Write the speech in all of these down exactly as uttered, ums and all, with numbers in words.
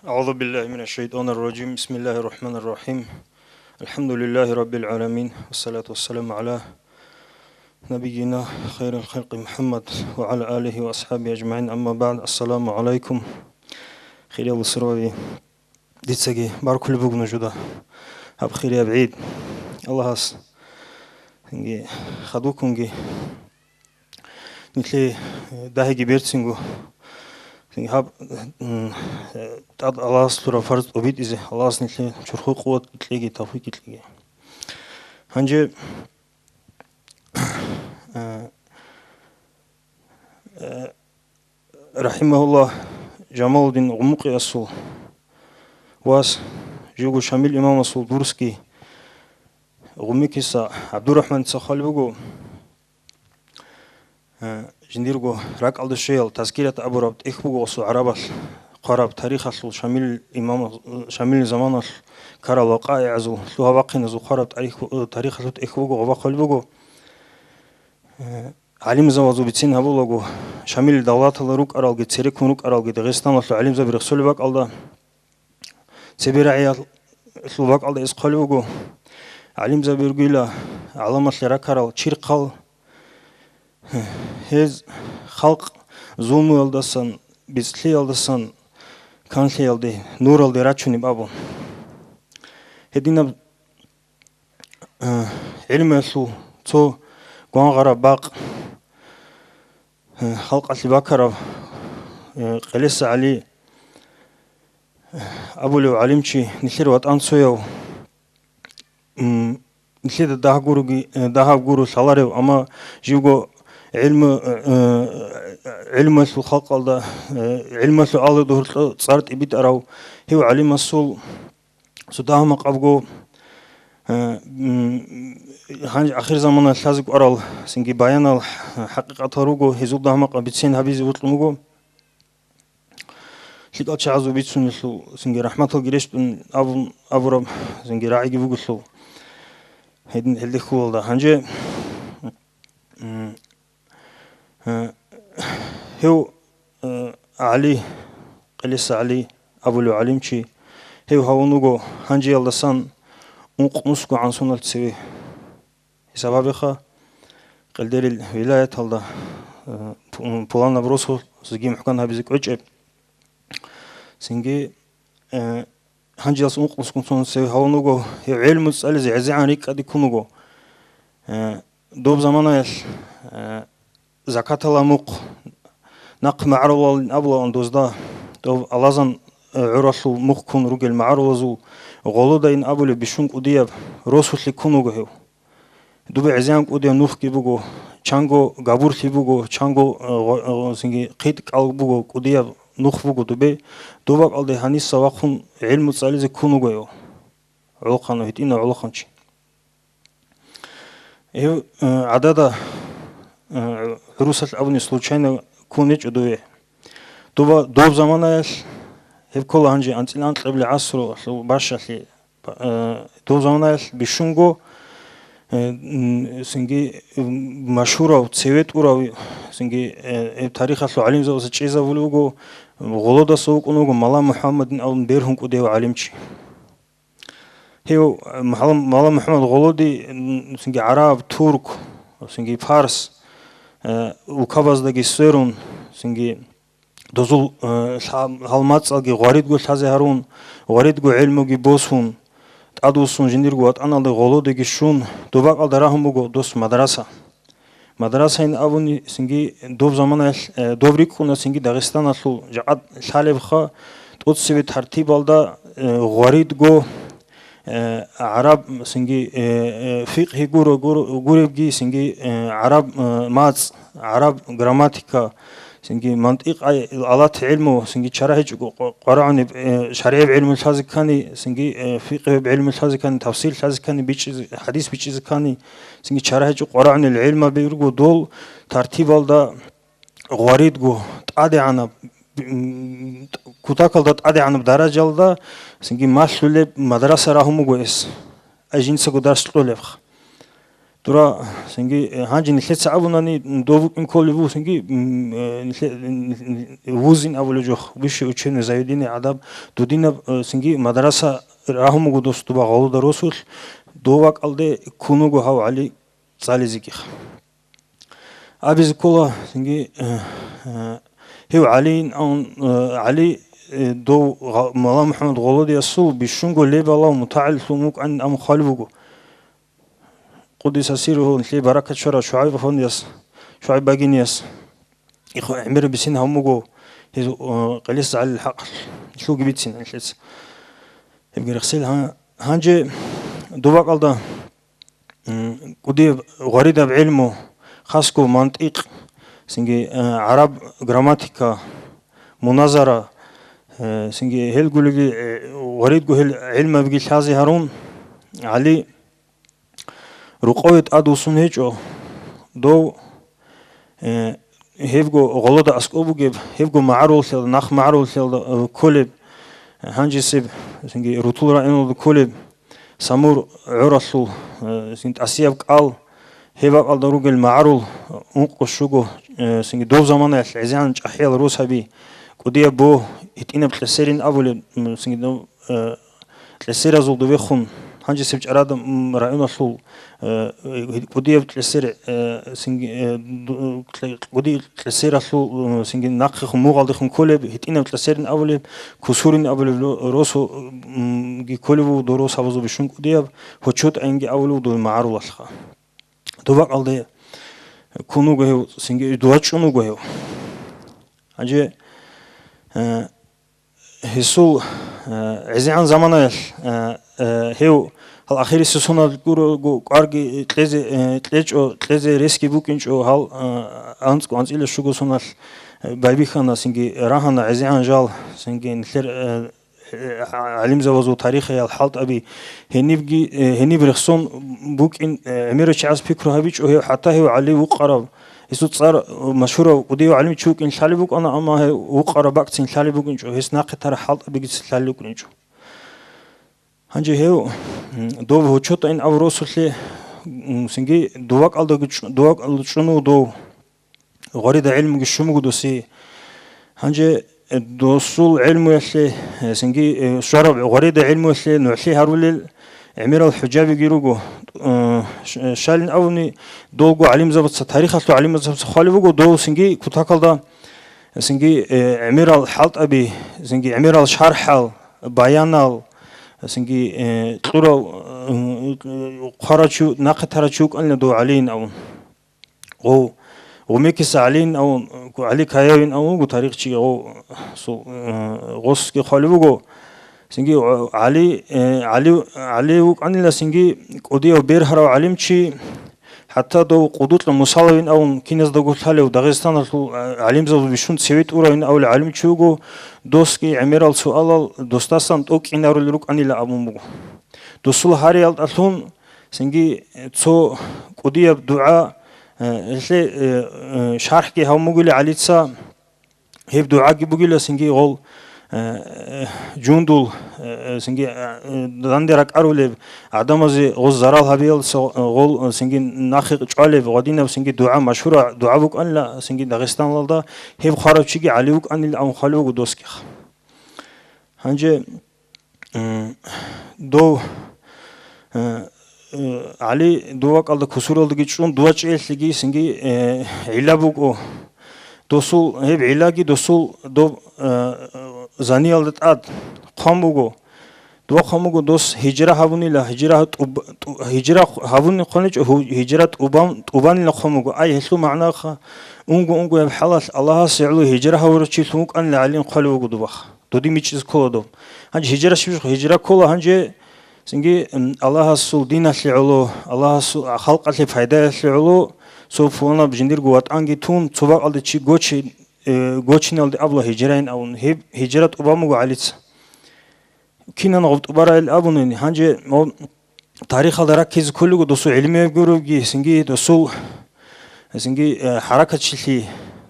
أعوذ بالله من الشيطان الرجيم. بسم الله الرحمن الرحيم. الحمد لله رب العالمين. والصلاة والسلام على نبينا خير الخلق محمد وعلى آله وأصحابه أجمعين. أما بعد. السلام عليكم. Хириял бусурбаби, дицаги баркулеб буго нужеда гьаб хирияб гӀид. Аллагьас цинги хадубккунги нилъее, э, дагьиги берцинго, цинги гьаб, м, э, тӀад Аллагьас лъураб фарз тӀобитӀизе, Аллагьас нилъее чорхол къуват кьеги, тавфикъ кьеги. Гьанже, э, э, рахимагьуллагь, Жамалудин Гъумукъиасул вас, живго Шамил имамасул дурсги Гъумикиса ГӀабдурахӀманица хъвалеб буго. Э, жиндирго ракӀалде щвеял, Тазкират абураб тӀехь буго гъосул гӀарабалъ хъвараб тарихалъул Шамил имам, Шамил заманалъ ккарал вакъаигӀазул, лъугьа-вахъиназул хъвараб тарих, э, тарихалъул тӀехь буго, гъоба хъвалеб буго. Э, гӀалимзабазул бицин гьабулаго, Шамил давлаталда рукӀаралги, цереккун рукӀаралги Дагъистаналъул гӀалимзаби рехсолеб бакӀалда, цебе рагӀиялъул бакӀалда эс хъвалеб буго. ГӀалимзаби ругила гӀаламалъе ракарал чирхъал, гьез халкъ зулмуялдасан, бецӀлъиялдасан канлъиялде, нуралде рачунеб абун. Гьединаб, э, гӀилмуялъул цо гвангъараб бакъ, э, халкъалъе бакараб, э, Къелеса ГӀали абулев гӀалимчи, нилъер ватӀанцояв, м, нилъеда дагь гуроги, э, дагьаб гуро лъаларев, амма живго гӀилму, э, э, гӀилмуялъул халкъалда, э, гӀилмуялъул алда гьоркьо цӀар тӀибитӀарав гьев гӀалимасул цо дагьа-макъабго, э, м, гьанже ахирзаманалъ лъазе кӀварал цинги баянал, э, хӀакъикъатал руго, гьезул дагьа-макъаб бицен гьабизе бокьун буго. ЛъикӀал чагӀазул бицунелъул цинги рахӀматалги рещтӀун абун абураб цинги рагӀиги буголъул, гьедин гьелде хьулалда. Гьанже, м, э, гьев, э, ГӀали, Къелеса ГӀали абулев гӀалимчи, гьев гьавун вуго гьанжеялдасан ункънусгогӀан соналъ цеве. Гьесаб гьабеха, къелдерил вилаяталда, э, пу-, пуланаб росулъ цинги мухӀкан гьабизе кӀвечӀеб. Цинги, э, гьанжеялъ ункънусгун цун цеве гьавун вуго, гьев гӀелму цӀализе гӀезегӀан рикӀкӀаде ккун вуго. Э, доб заманаялъ, э, закатала мухъ нахъ магӀарулалин абулаан дозда, дов алазан, э, гӀуралъул мухъ ккун ругел магӀарулазул Гъолодайин абулеб бищун кӀудияб росулъе ккун вуго гьев. Дубе гӀезегӀан кӀудияб нухги буго, чанго габурлъи буго, чанго, э, гъо-, э, цинги хъитӀ-кӀал буго, кӀудияб нух буго дубе. Доб бакӀалде гьаниса вахъун гӀилму цӀализе ккун вуго гьев. ГӀолохъанав, гьитӀинав гӀолохъанчи. Гьев, э, гӀадада, э, гӀурусалъ абуни случайно ккун гьечӀо дуве. Дуба доб заманаялъ, гьеб ккола гьанже анцӀила анкьабилеб гӀасру бащалъе, э, доб заманаялъ бищунго, э, м, цинги, м, машгьурав, цеве тӀурав, цинги, э, гьеб тарихалъул гӀалимзабаца чӀезабулев вуго, Гъолодаса вукӀун вуго Мала МухӀаммадин абун бергьун кӀудияв гӀалимчи. Гьев, э, Мала МухӀаммад Гъолоди, м, цинги гӀараб, турк, цинги парс, э, улкабаздаги сверун, цинги дозул, э, лъа-, гьалмацӀалги гъваридго лъазе гьарун, гъваридго гӀелмуги босун, тӀадвуссун жиндирго ватӀаналде Гъолодеги щун, доб бакӀалда рагьун буго дос мадраса. Мадрасайин абуни, цинги доб заманаялъ, э, доб рикӀкӀуна цинги Дагъистаналъул жакъа лъалебха, тӀоцебе тартибалда, э, гъваридго, э, гӀараб, цинги, э, э, фикъгьи гуро-, гуро-, гуребги, цинги, э, гӀараб, э, мацӀ, гӀараб грамматика, цинги мантикъай алат гӀилму, цинги чара гьечӀого къо-, къварагӀунеб, э, шаригӀияб гӀилму лъазе ккани, цинги, э, фикъгьияб гӀилму лъазе ккани, тафсир лъазе ккани, бичӀчӀизе, хӀадис бичӀчӀизе ккани, цинги чара гьечӀо къварагӀунел гӀилмаби руго дол тартибалда гъваридго, тӀадегӀанаб, м, кутакалда тӀадегӀанаб даражалда цинги малъулеб мадраса рагьун буго эс, ай жинцаго дарс кьолебха. Дура, цинги, э, гьанже нилъеца абунани, м, дов букӀин кколеб буго, цинги, м, э, нилъе-, н-, н-, вузин абулеб жо, высшее учебное заведение гӀадаб, дудинаб, э, цинги мадраса рагьун буго дос дуба гъолода росулъ, дов бакӀалде ккун вуго гьав ГӀали цӀализегиха. Абизе ккола, цинги, э, э, гьев ГӀалиин, ан-, э, ГӀали, э, дов гъа-, Мала МухӀаммад Гъолодиясул бищунго лебалав мутагӀиллимлъун вукӀанин абун хъвалеб буго. Къуддиса сирругьу, нилъее баракат щварав ШугӀайб афандияс, ШугӀайб багинияс, ихъ гӀемер бицин гьавун буго гьез, э, Къилис ГӀалил хӀакъалъулъги бицин нилъеца. Гьебги рехсел гьан-, гьанже дов бакӀалда, м, кӀудияб гъваридаб гӀилму, хасго мантикъ, цинги, э, гӀараб грамматика, муназара, э, цинги гьел гулеги, э, гъваридго гьел гӀилмабги лъазе гьарун, ГӀали рукъове тӀадвуссун гьечӀо, дов, э, гьебго гъолода аскӀоб бугеб, гьебго магӀаруллъиялда, нах магӀаруллъиялда, э, кколеб, гьанжесеб, цинги, Рутул районалда кколеб Самур гӀоралъул, э, цин тӀасияб кӀал, гьеб бакӀалда ругел магӀарул ункъо щуго, э, цинги дов заманаялъ гӀезегӀан чӀахӀиял росаби, кӀудияб бо, гьитӀинаб Кьесерин абулеб, м, цинги дов, э, Кьесеразул довехун, гьанжесеб ЧӀарада, м, районалъул, э, э, кӀудияб Кьесер, э, цинги, э, ду-, кье-, кӀуди-, Кьесералъул, э, цинги нахъехун мугъалдехун кколеб, гьитӀинаб Кьесерин абулеб, Кусурин абулеб ло-, росу, м, ги кколев вуго дов росабазул бищун кӀудияб, ГьочотӀаинги абулев вуго дов магӀарулалъха. Дов бакӀалде ккун вуго гьев, цинги дова чӀун вуго гьев. Гьанже, э, гьесул, э, гӀезегӀан заманаялъ, э, э, гьев гьал ахирисеб соналъ гурого кӀварги кьезе, э, кьечӀо, кьезе ресги букӀинчӀо гьал, э, анцӀго анцӀила щуго соналъ, э, байбихьана, цинги рагьана гӀезегӀан жал, цинги нилъер, э, э, гӀалимзабазул тарихиял хӀалтӀаби гьенибги, э, гьениб рехсон букӀин, э, гӀемерав чияс пикру гьабичӀо гьев, хӀатта гьев ГӀали вукъарав, гьесул цӀар, э, машгьурав кӀудияв гӀалимчи вукӀин лъалеб букӀана, амма гьев вукъараб бакӀцин лъалеб букӀинчӀо, гьес нахъе тараб хӀалтӀабигицин лъалеб букӀинчӀо. Гьанже гьев, м, дов ГьочотӀаин абуросулъе, м, цинги дов бакӀалдаги чӀу-, дов бакӀалда чӀун вуго дов. Гъварида гӀилмуги щун буго досие. Гьанже, э, досул гӀилмуялъе, э, цинги, э, щвараб гъварида гӀилмуялъе нугӀлъи гьарулел гӀемерал хӀужабиги руго. Э, щ-, э, щалин абуни, долго гӀалимзабаца, тарихалъул гӀалимзабаца хъвалеб буго, дов цинги кутакалда, цинги, э, гӀемерал хӀалтӀаби, цинги гӀемерал шархӀал, баянал, цинги, э, кьурав, э, хъварав чи, нахъе тарав чи вукӀанила дов ГӀалиин абун. Гъов, Гъумекиса ГӀалиин авун, ГӀали Каявин авун вуго тарихчи, гъов, су-, э, гъосги хъвалеб буго. Цинги ГӀали, э, ГӀали, ГӀали вукӀанила цинги кӀудияв бергьарав гӀалимчи, хӀатта дов Къудукьа Мусалавин авун киназдаго лъалев Дагъистаналъул, э, гӀалимзабаз бищун цеве тӀуравин авулев гӀалимчи вуго, досги гӀемерал суалал досдасан тӀокӀинарулел рукӀанила абун буго. Досул гьариялдалъун цинги цо кӀудияб дугӀа, э, гьелъе, э, э, шархӀги гьавун бугила ГӀалица, гьеб дугӀаги бугила цинги гъол, э, э, жундул, э, э, цинги, э, э, данде ракӀарулеб, гӀадамазе гъоз зарал гьабиялдаса гъол, э, цинги нахъе чӀвалеб гъадинаб цинги дугӀа, машгьура дугӀа букӀанила цинги Дагъистаналда, гьеб хъварав чиги ГӀали вукӀанила абун хъвалев вуго досги. Гьанже, м, дов, э, э, ГӀали дов бакӀалда кусуралдаги чӀун, дов чӀеялъеги цинги, э, гӀилла буго. Досул, гьеб гӀиллаги досул доб, э, заниялда тӀад хъван буго. Дов хъван буго дос гьижра гьабунила, гьижра тӀуб-, тӀу-, гьижра гьабуни хъваничӀо, гьу-, гьижра тӀубан-, тӀубанила хъван буго. Ай, гьелъул магӀнаха, унго-унго гьеб хӀалалъ Аллагьасе гӀоло гьижра гьавурав чилъун вукӀанила ГӀалин хъвалев вуго дубахъ. Додин бичӀчӀизе ккола доб. Гьанже гьижра щиб жо? Гьижра ккола гьанже цинги, м, Аллагьасул диналъе гӀоло, Аллагьасул, а, халкъалъе пайдаялъе гӀоло, цо пуланаб жиндирго ватӀанги тун, цо бакӀалде чи гочи-, э, гочиналде абула гьижраин абун. Гьеб гьижра тӀубан буго ГӀалица. Кинан гъуб тӀубарайил абунани, гьанже гъоб тарихалда раккизе кколего досул гӀилмияб гуребги, цинги досул, цинги, э, хӀаракатчилъи,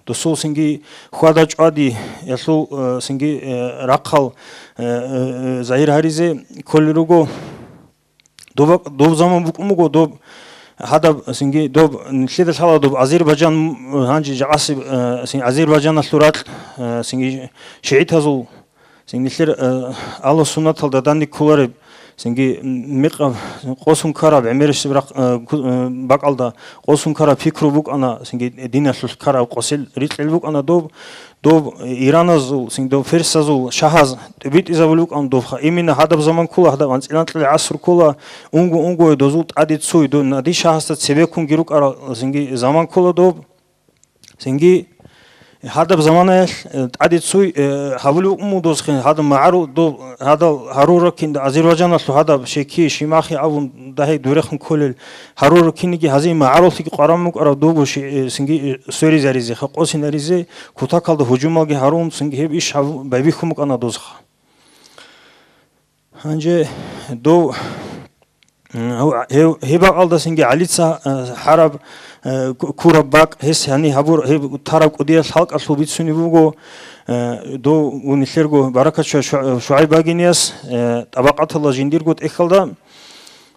досул цинги хьвада-чӀвади, ялъул, э, цинги, э, рахъал, э, э, э, загьир гьаризе кколел руго. Доб, доб заман букӀун буго, доб, Гьадаб, цинги доб, нилъеда лъала доб Азербайджан, гьанже жакъасеб, э, цин Азербайджаналъул ракь, э, цинги шигӀитазул, цин нилъер, э, Агьлу-Суннаталда данде кколареб, цинги мекъаб къосун ккараб гӀемерисеб рахъ-, э, ку-, э, бакӀалда къосун ккараб пикру букӀана, цинги диналъулъ ккараб къосел рикьел букӀана доб, доб ираназул, цин доб персазул шагьаз тӀибитӀизабулеб букӀана доб ха-, именно гьадаб заман ккола, гьадаб анцӀила-анкьила гӀаср ккола, унго-унго дозул тӀаде цуй, доб Надир шагьасда цебеккунги рукӀарал, цинги заман ккола доб. Цинги гьадаб заманаялъ, э, тӀаде цуй, э, гьабулеб букӀун буго досхъе, гьадаб магӀарул доб, гьадал гьарурал кинда Азербайджаналъул гьадаб Шеки, Шимахи абун дагье дурехун кколел гьарурал кинниги гьазие магӀаруллъиги къваран букӀараб доб ши-, э, цинги, э, сверизаризе, ха-, къосинаризе, кутакалда гьужумалги гьарун, цинги гьеб иш гьаб-, байбихьун букӀана досха. Гьанже дов, м, гьев, гьев, гьеб бакӀалдасанги ГӀалица, э, гьараб, э, ку-, ккураб бакӀ, гьес гьани гьабур-, гьеб тараб кӀудияб хӀалкӀалъул бицунеб буго, э, дов нилъерго баракат шу-, шу-, ШугӀайб Багинияс, э, тӀабакъаталда жиндирго тӀехьалда.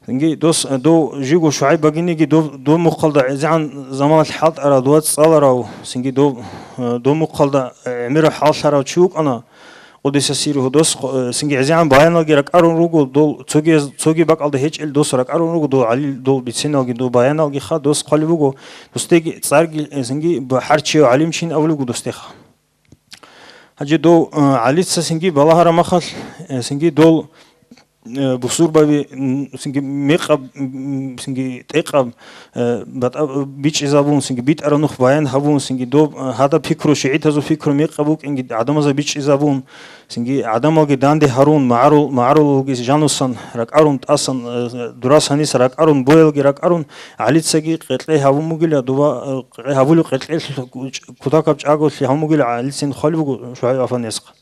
Цинги дос, э, дов живго ШугӀайб Багиниги дов, дов мухъалда гӀезегӀан заманалъ хӀалтӀарав, дова цӀаларав, цинги дов, э, дов мухъалда, э, гӀемераб хӀаллъарав чи вукӀана. Къудиса сирругьу дос, э, цинги гӀезегӀан баяналги ракӀарун руго, дол цоги, цоги бакӀалда гьечӀел дос ракӀарун руго, дол гӀалил, дол бициналги, дол баяналги ха, дос хъвалеб буго, досдеги цӀарги, э, цинги б-, хӀарчияв гӀалимчин абулеб буго досдеха. Гьанже дов, э, ГӀалица цинги балагьараб махалъ, э, цинги дол, э, бусурбаби, м, цинги мекъаб, м, цинги тӀекъаб, э, батӀа-, бичӀчӀизабун, цинги битӀараб нух баян гьабун, цинги доб, э, гьадаб пикру, шигӀитазул пикру мекъаб букӀинги гӀадамазда бичӀчӀизабун, цинги гӀадамалги данде гьарун, магӀарул-, магӀарулалги жанусан ракӀарун, тӀасан, э, дурас гьаниса ракӀарун, боялги ракӀарун, ГӀалицаги къекъей гьабун бугила, дуба, э, къекъей гьабулеб къекъейлъ кутакаб чӀаголъи гьабун бугила, ГӀалицин хъвалеб буго ШугӀайб афандиясха.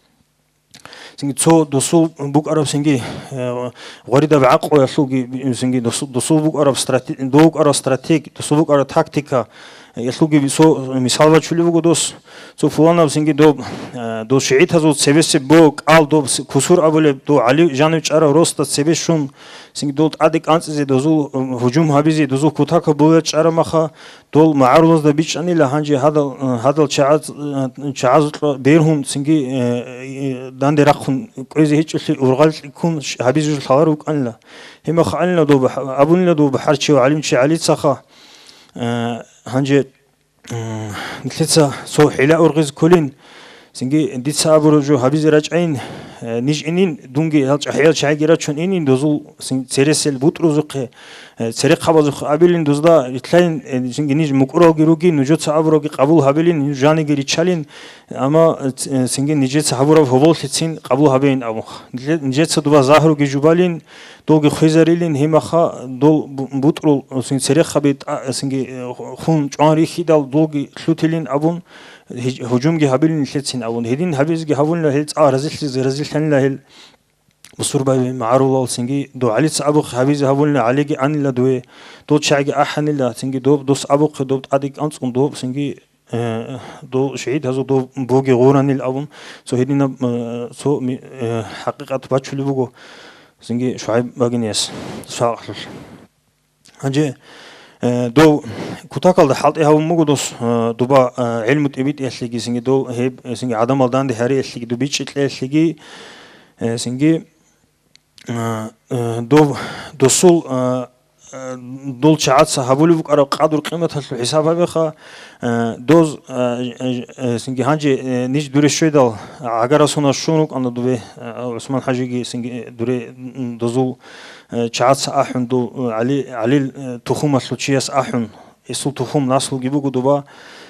Цинги цо досул букӀараб цинги, э, гъваридаб гӀакълуялъулги, цинги досу-, досул букӀараб страте-, дов вукӀараб стратег, досул букӀараб тактика, э, ялъулги цо мисал бачулеб буго дос. Цо пуланаб цинги доб, э, дос шигӀитазул цебесеб бо кӀал доб с-, кусур абулеб, дов ГӀали жанив чӀарав росда цебе щун, цинги дол тӀаде кӀанцӀизе, дозул, э, гьужум гьабизе, дозул кутакаб боял чӀараб маха, дол магӀарулазда бичӀчӀанила, гьанже гьадал, гьадал чагӀаз-, чагӀазукьа бергьун цинги, э, э, данде рахъун кӀвезе гьечӀолъи ургъалкьиккун ш-, гьабизе жо лъалар рукӀанила. Гьеб мехалъ гьанила доб-, абунила доб хӀарчияв гӀалимчи ГӀалицаха, э, гьанже, м, нилъеца цо хӀила ургъизе кколин, цинги дица абураб жо гьабизе рачӀайин, э, ниж инин, дунги гьал чӀахӀиял чагӀиги рачун инин, дозул цин-, цересел бутӀрузухъе, э, церехъабазухъе абилин дузда рилълъайин, э, цинги ниж мукӀуралги ругин, нужеца абурабги къабул гьабилин, нуж жаниги риччалин, амма, э, ц-, э, цинги нижеца гьабураб гьоболлъицин къабул гьабейин абун. Нилъе-, нижеца дуба загьруги жубалин, долги хвезарилин, гьимаха дол бу-, бутӀрул, цин, церехъаби тӀа-, цинги, э, хун чӀван рихьидал долги лъутилин абун, гьиж-, гьужумги гьабилин нилъецин абун. Гьедин гьабизеги гьабунила гьел цӀа разилъизе, разилъанила гьел бусурбаби магӀарулал цинги, дов ГӀалица абухъе гьабизе гьабунила ГӀалиги анила дуе, дол чагӀиги ахӀанила, цинги доб дос абухъе доб тӀаде кӀанцӀун доб цинги, э, дол шигӀитазул доб боги гъуранил абун, цо гьединаб, э, цо ми-, э, хӀакъикъат бачулеб буго цинги ШугӀайб Багинияс, сагъулъ. Гьанже, э, дов кутакалда хӀалтӀи гьабун буго дос, э, дуба, э, гӀилму тӀибитӀиялъеги, цинги дов гьеб, э, цинги гӀадамал данде гьариялъеги, дуб бичӀчӀи кьеялъеги, э, цинги, э, э, дов, досул, э, э, дол чагӀаца гьабулеб букӀараб къадру-къиматалъул хӀисаб гьабеха, э, доз, э, э, э, цинги гьанже, э, ниж дуре щведал, гӀагарасуна щун рукӀана дубе, э, ГӀусман-хӀажиги, цинги, э, дуре, м, дозул, э, чагӀаца ахӀун, дов, э, ГӀали, ГӀалил, э, тухумалъул чияс ахӀун, гьесул тухум наслуги буго дуба,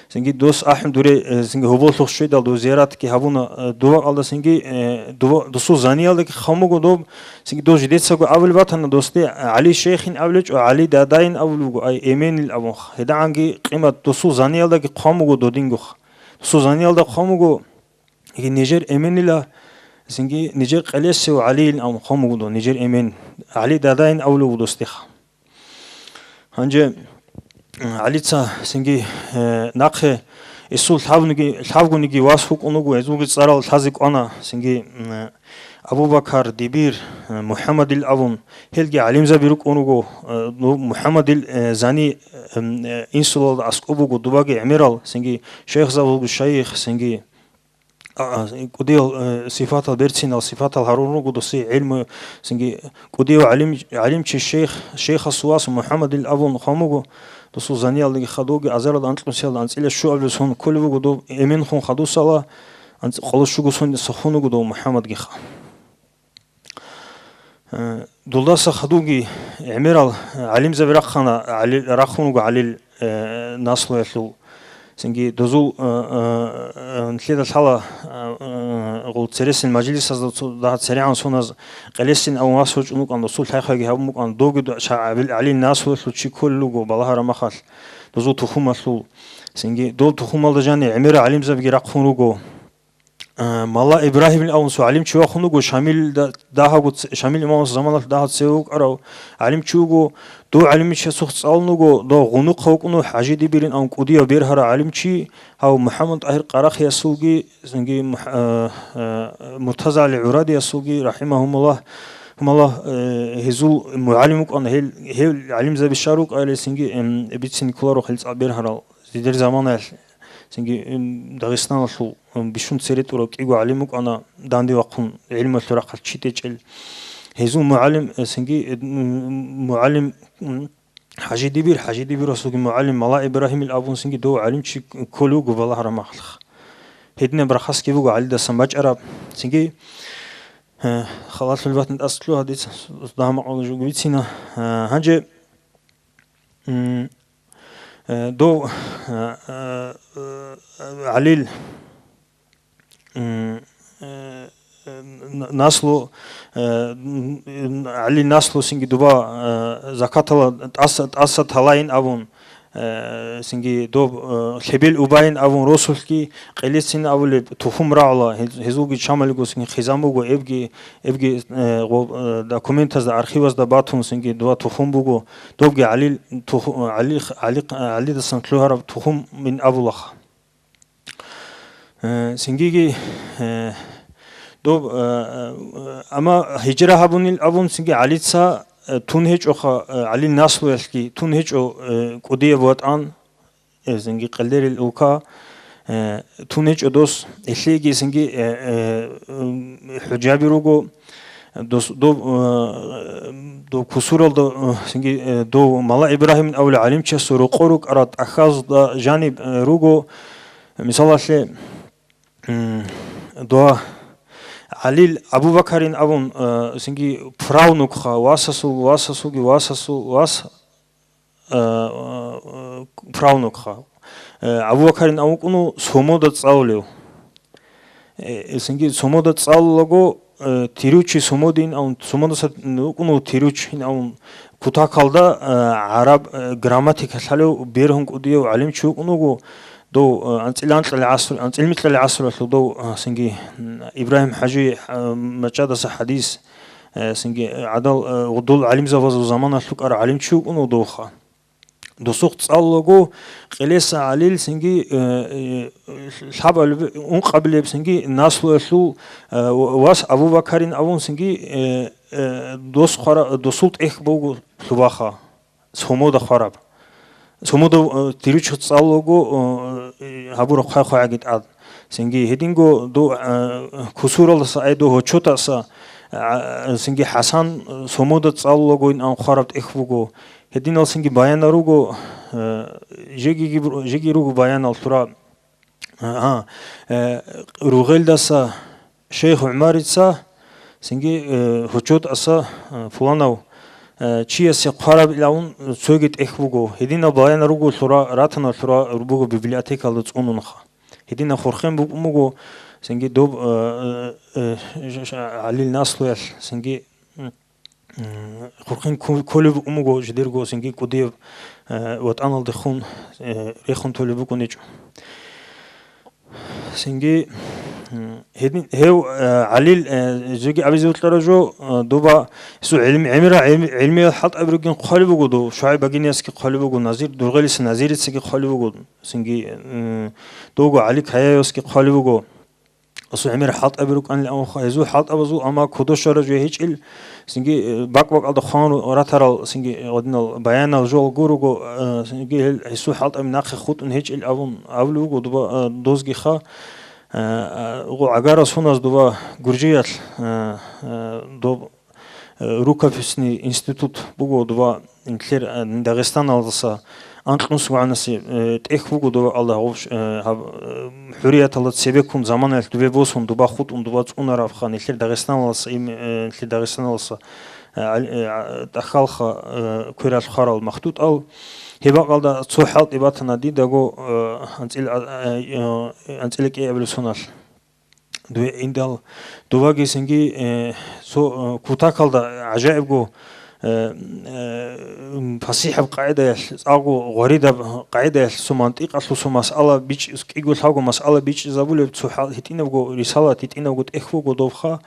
цинги дос ахӀун дуре, э, цинги гьоболлъухъ щведал, дов зияратги гьабуна, э, дова къалда цинги, э, дова, досул заниялдаги хъван буго доб, цинги дос жидецаго абулеб батана досде, ГӀали шейхин абулечӀо, ГӀали дадайин абулеб буго, ай эменил абунха. ГьедагӀанги къимат досул заниялдаги хъван буго додингоха. Досул заниялда хъван буго, яги нижер эменила, цинги нижер къелесев ГӀалиин абун хъван буго дов, нижер эмен, ГӀали дадайин абулеб буго досдеха. Гьанже, м, ГӀалица цинги, э, нахъе эсул лъабниги-, лъабгониги вас вукӀун вуго, гьезулги цӀарал лъазе кӀвана, цинги, м, Абу-Бакар, Дибир, э, МухӀаммадил абун, гьелги гӀалимзаби рукӀун руго, э, ну, МухӀаммадил, э, зани, эм, э, инсулалда аскӀоб буго, дубаги гӀемерал, цинги шейхзабулги шайих, цинги, а, а, кӀудиял, э, сифатал, берцинал сифатал гьарун руго, досе гӀилму, цинги кӀудияв гӀалим-, гӀалимчи шейх, шейхасул вас МухӀаммадил абун хъван буго, досул заниялдаги хадуги азарал анкьнусиялда анцӀила щуабилеб сон кколеб буго, доб эменхун хадусала, анцӀ-, къоло щуго сон сохун вуго дов МухӀаммадгиха. Э, дулдаса хадуги гӀемерал, э, гӀалимзаби рахъана, гӀали-, рахун вуго ГӀалил, э, наслуялъул. Цинги дозул, э, э, э, нилъеда лъала, э, э, гъул цересел мажлисазда цо-, дагьа церегӀан соназ Къелесин абун вас вачӀун вукӀан, досул лъай-хъвайги гьабун букӀан, довги ду-, ша-, ГӀабил-, ГӀалил наслуялъул чи кколел руго, балагьараб махалъ, дозул тухумалъул. Цинги дол тухумалда жани гӀемерал гӀалимзабиги рахъун руго. Э, Мала Ибрагьимил абун цо гӀалимчи вахун вуго, Шамилда дагьабго ц-, Шамил имамас заманалъ дагьаб цеве вукӀарав гӀалимчи вуго. Дов гӀалимчиясухъ цӀалун вуго, дов гъунухъав вукӀунев ХӀажи Дибирин абун кӀудияв бергьарав гӀалимчи, гьав МухӀаммад ТӀагьир Къарахиясулги, цинги МухӀ-, э, э, МуртазагӀали ГӀурадиясулги, рахӀимагьумуллагь, гьумаллагь, э, гьезул мугӀалим вукӀана, гьел, гьев гӀалимзаби щар рукӀайилан цинги, эм, бицине кколаро гьел цӀакъ бергьарал. Жидер заманаялъ, цинги, м, Дагъистаналъул, м, бищун цере тӀурав кӀиго гӀалим вукӀана, данде вахъун гӀилмуялъул рахъалъ чи тӀечӀел. Гьезул мугӀалим, э, цинги, э, м, мугӀалим, м, ХӀажи Дибир, ХӀажи Дибирасулги мугӀалим Мала Ибрагьимил абун цинги дов гӀалимчи кколев вуго балагьараб махалъ. Гьединаб рахасги буго ГӀалидасан бачӀараб. Цинги, э, халалъул батӀин тӀаса лъугьа дица, дагьа-макъ жуги бицина. Э, гьанже, м, Э, дов, э, э, э, ГӀалил, м, э, э, н-, наслу, э, н-, н-, ГӀалил наслу цинги дуба, э, закатала тӀаса, тӀаса талайин абун, э, цинги доб, э, лъебел убайин абун росулъги къелецин абулеб тухум рагӀула, гьез-, гьезулги чамалиго цинги хизан буго, эбги, эбги, э, гъо-, э, документазда, архивазда батун цинги дова тухум буго, добги ГӀалил туху-, ГӀали, ГӀали, ГӀалидасан лъугьараб тухумин абулаха. Э, цингиги, э, доб, э, э, амма гьижра гьабунил абун цинги ГӀалица, э, тун гьечӀоха, э, ГӀалил наслуялъги тун гьечӀо, э, кӀудияб ватӀан, э, цинги къелдерил улка, э, тун гьечӀо дос, гьелъиеги цинги, э, э, м, хӀужаби руго, дос, доб, э, доб кусуралда, э, цинги, э, дов Мала Ибрагьимин абулев гӀалимчиясул рокъор рукӀарал тӀахьазда жаниб, э, руго, мисалалъе, м, дова ГӀалил Абу-Бакарин абун, э, цинги правнукха, васасул, васасулги васасул, вас, э, э, правнукха. Э, Абу-Бакарин абун вукӀуну Сомода цӀалулев. Э, цинги Сомода цӀалулаго, э, Тиручи Сомодин абун, Сомодаса вукӀуну Тиручин абун, кутакалда, э, гӀараб, э, грамматика лъалев бергьун кӀудияв гӀалимчи вукӀун вуго, дов, э, анцӀила анкьали гӀаср-, анцӀила микьали гӀасралъув дов, э, цинги, м, Ибрагьим ХӀажи, э, мачӀадаса хӀадис, э, цинги, э, гӀадал, э, гъудул гӀалимзабазул заманалъ вукӀарав гӀалимчи вукӀун вуго довха. Досухъ цӀалулаго, Къелеса ГӀалил цинги, э, э, лъабабилеб, ункъабилеб цинги наслуялъул, э, вас Абу-Бакарин абун цинги, э, э, дос хъвара-, досул тӀехь буго лъубаха, Сомода хъвараб. Сомода, э, Тиручи цӀалулаго, э, гьабураб хъвай-хъвагӀаги тӀад. Цинги гьединго дов, э, кусуралдаса, ай дов гьочотаса, а, цинги ХӀасан, э, Сомода цӀалулагойин абун хъвараб тӀехь буго. Гьединал цинги баянал руго, э, жеги гиб-, жеги руго баянал лъура. Агьа, э, Ругъелдаса шейх ГӀумарица, цинги, э, гьочотаса, э, пуланав, э, чиясе хъвараб илавун цоги тӀехь буго. Гьединал баянал руго лъура, ратана лъура буго библиотекалда цӀунунха. Гьединаб хурхен букӀун буго, цинги доб, э, э, э, ж-, ж-, ГӀалил наслуялъ, цинги, м, м, хурхен ку-, кколеб букӀун буго, жидерго цинги кӀудияб, э, ватӀаналдехун, э, рехун толеб букӀунечӀо. Цинги, м, гьедин, гьев, э, ГӀалил, э, жеги абизе вукьара жо, э, доба, гьесул гӀилм-, гӀемера, гӀилм-, гӀилмиял хӀалтӀаби ругин хъвалеб буго дов, ШугӀайб Багиниясги хъвалеб буго, Назир, Дургъелиса Назирицаги хъвалеб буго. Цинги, м, довго ГӀали Каяевасги хъвалеб буго. Асул гӀемер хӀалтӀаби рукӀанилан абунха, гьезул хӀалтӀабазул, амма кодошара жо гьечӀил, цинги, э, бакӀ-бакӀалда хъван ратарал, цинги, гьадинал баянал жо гуруго, э, цинги гьел гьесул хӀалтӀаби нахъе хутӀун гьечӀил абун абулеб буго доба, э, дозгиха, э, э, гъо гӀагарал соназ доба Гуржиялъ, э, э, доб э, рукописный институт буго дова, нилъер, э, Дагъистаналдаса анкьнусгогӀанасе, э, тӀехь буго дова, Аллагь гъов, э, гьаб, э, хӀурияталда цебеккун заманаялъ дубе босун, дуба хутӀун, дуба цӀунарабха, нилъер Дагъистаналдаса им, э, нилъер Дагъистаналдаса, э, гӀал-, э, а, тӀахьалха, э, квералъ хварал махтутӀал. Гьеб бакӀалда цо хӀалтӀи батана дидаго, э, анцӀил-, а, э, э, анцӀила кӀиабилеб соналъ. Дуе индал, дубаги цинги, э, цо, э, кутакалда гӀажаибго, э, э, м, пасихӀаб къагӀидаялъ, цӀакъго гъваридаб къагӀидаялъ цо мантикъалъул цо масъала бич-, кӀиго-лъабго масъала бичӀчӀизабулеб цо хӀал-, гьитӀинабго рисалат, гьитӀинабго тӀехь буго добха.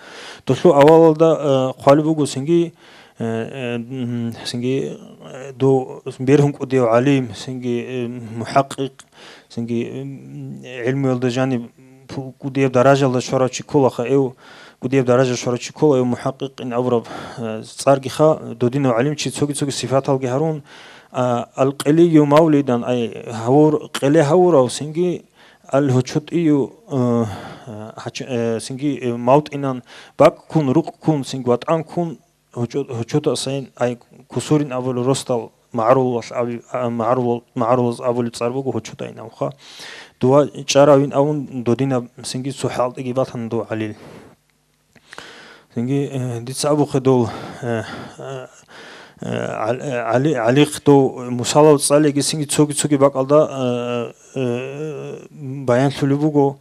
Долъул авалалда, э, хъвалеб буго цинги, э, э, м, цинги, э, дов бергьун кӀудияв гӀалим, цинги, э, мухӀакъикъ, цинги, м, гӀилмуялда жаниб пу-, кӀудияб даражалда щварав чи кколаха эв, кӀудияб даража щварав чи ккола эв мухӀакъикъин абураб, э, цӀаргиха, додинав гӀалимчи цоги-цоги сифаталги гьарун, а, алкъилию мавлидан, ай, гьавур-, къеле гьавурав, цинги алгьучутӀию, э, гьач-, э, цинги, э, мавтӀинан бакӀккун, рукъккун, цинги ватӀанккун, гьучо-, гьучода сайин, ай, кусурин абулеб росдал магӀарулал аби-, а, магӀарулал, магӀарулаз абулеб цӀар буго гьучодаин абуха. Дова чӀаравин абун додинаб цинги цо хӀалтӀиги батана дов гӀалил. Цинги, э, дица абухъе дол, э, э, э, ГӀал-, э, ГӀали-, ГӀалихъ дов мусалав цӀалиги цинги цоги-цоги бакӀалда, э, э, баянлъулеб буго.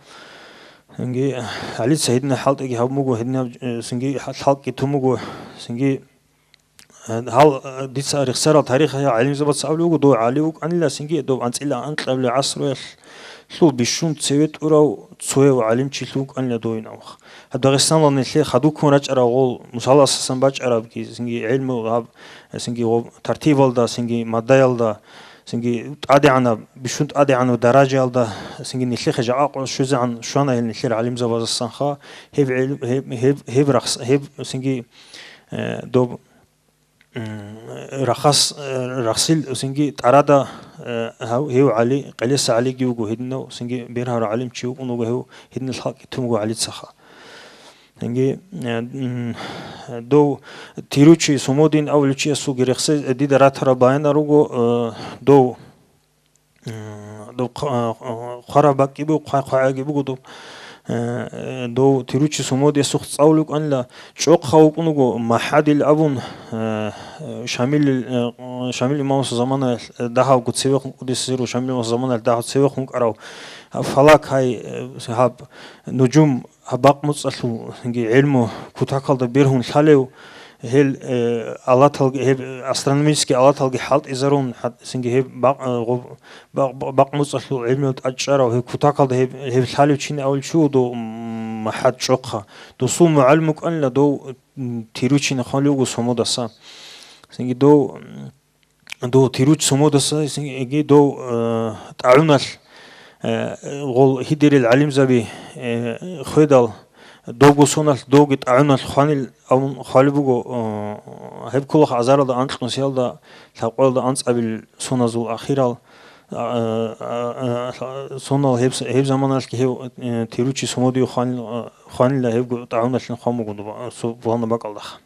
Цинги ГӀалица гьединаб хӀалтӀиги гьабун буго, гьединаб, э, цинги хӀа-, хӀалтӀги тун буго, цинги, э, гьал, э, дица рехсарал тарихалъ гӀалимзабаца абулеб буго, дов гӀалив вукӀанила, цинги дов анцӀила анкьабилеб гӀасруялъул бищун цеве тӀурав цояв гӀалимчилъун вукӀанила довин авха. Гьаб Дагъистаналда нилъер хадубккун рачӀарал гъол, мусаласасан бачӀарабги, цинги гӀилму гьаб, цинги гъоб тартибалда, цинги маддаялда, цинги тӀадегӀанаб, бищун тӀадегӀанаб даражаялда, цинги нилъехъе жакъа къо щвезегӀан щвана гьел нилъер гӀалимзабазасанха, гьеб гӀел-, гьеб, гьеб, гьеб рахс-, гьеб цинги, э, доб, м, рахас-, э, рахсил цинги тӀарада, э, гьав-, гьев ГӀали, Къелеса ГӀалиги вуго гьединав, цинги бергьарав гӀалимчи вукӀун вуго гьев, гьединал хӀалтӀи тун буго ГӀалицаха. Цинги, э, м, дов Тиручи Сумудин авлучиясулги рехсей дида ратараб баянар руго, э, дов, м, дов хъ-, э, хъвараб бакӀги буго, хъвай-хъвагӀаги буго дов, э, э, дов Тиручи Сумудиясухъ цӀалулев вукӀанила, чӀохъав вукӀун вуго МахӀадил абун, э, э, Шамилил, э, Шамил имамасул заманаялъ, э, дагьабго цевехун кӀудиса зиру, Шамил имамасул заманаялъ дагьаб цевехун вукӀарав, гьаб фалак гьай, э, гьаб нужум, гьаб бакъ муцӀалъул, цинги гӀилму кутакалда бергьун лъалев, гьел, э, алаталги, гьеб, э, астрономический алаталги хӀалтӀизарун, хӀат-, цинги гьеб бакъ-, э, гъоб-, бакъ-, бакъ муцӀалъул гӀилмуялда тӀадчӀарав, гьеб кутакалда гьеб, гьеб лъалев чи абулев чи вуго, м, МахӀад чӀохъа. Досул мугӀалим вукӀанила дов, м, Тиручи хъвалев вуго Сумудаса. Цинги дов, м, дов Тируч Сумудаса, цинги дов, э, тӀагӀуналъ, э, гъол гьидерил гӀалимзаби, э, хведал, довго соналъ довги тӀагӀуналъ хванил абун хъвалеб буго, э, гьеб кколаха азаралда анкьнусиялда, лъабкъоялда анцӀабил соназул ахирал, а, а, а, а, сонал гьеб, гьеб заманалъги гьев, э, Тиручи Сумудиев хванил-, э, хванила гьебго тӀагӀуналъин хван буго, э, су-, бугьана бакӀалдахъ.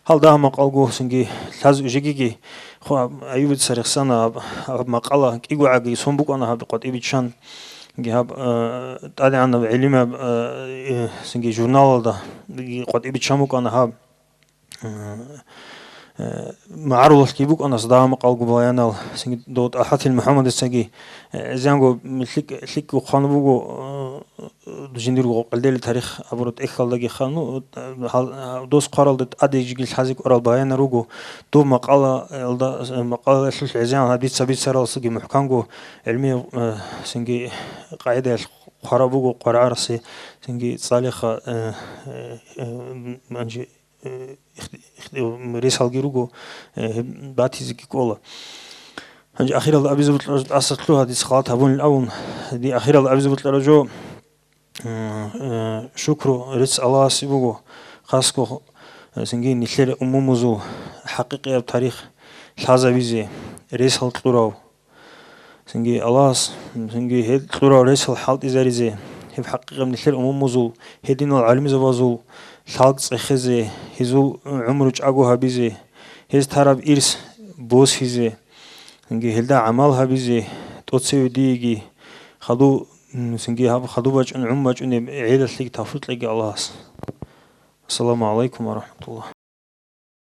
Гьал дагьаб макъалго цинги лъаз жегиги ху-, Аюбица рехсана гьаб, гьаб макъала кӀигогӀаги сон букӀана гьаб къватӀибиччан. Цинги гьаб, э, тӀадегӀанаб гӀилимаб, э, э, цинги журналалда къватӀибиччан букӀана гьаб, э, э, магӀарулалъги букӀана дагьаб макъалго баянал. Цинги дов ТӀалхӀатил МухӀаммадицаги, э, зянго лъикӀ-, лъикӀго хъван буго, э, жиндирго къваридал тарих абураб тӀехьалдаги хану, гьал, дос хъваралда тӀаде жиги лъазе кӀварал баянар руго, доб макъалаялда, макъалаялъулъ гӀезегӀан гьаб дица бицаралдасаги мухӀканго гӀилмияб, э, цинги къагӀидаялъ хъвараб буго къваригӀарасе, цинги цӀалиха, э, э, э, манжи, э, ихти-, ихти-, ресалги руго, э, гьеб батизеги кӀола. Гьанже ахиралда абизе бокьараб жо, тӀаса лъугьа дица халат гьабунилан абун, дие ахиралда абизе бокьараб жо, э, э, шукру рецц Аллагьасе буго, хасго, э, цинги нилъер умумузул хӀакъикъияб тарих лъазабизе, ресал кьурав. Цинги Аллагьас, цинги гьел кьурав ресал хӀалтӀизаризе, гьеб хӀакъикъаб нилъер умумузул, гьединал гӀалимзабазул лъалкӀ цӀехезе, гьезул гӀумру чӀаго гьабизе, гьез тараб ирс босизе, цинги гьелда гӀамал гьабизе, тӀоцеве диеги, хаду, м, цинги гьаб хаду бачӀун, гӀум бачӀунеб гӀелалъеги тавфикъ кьеги Аллагьас. Ассаламу гӀалайкум ва рахӀматуллагь.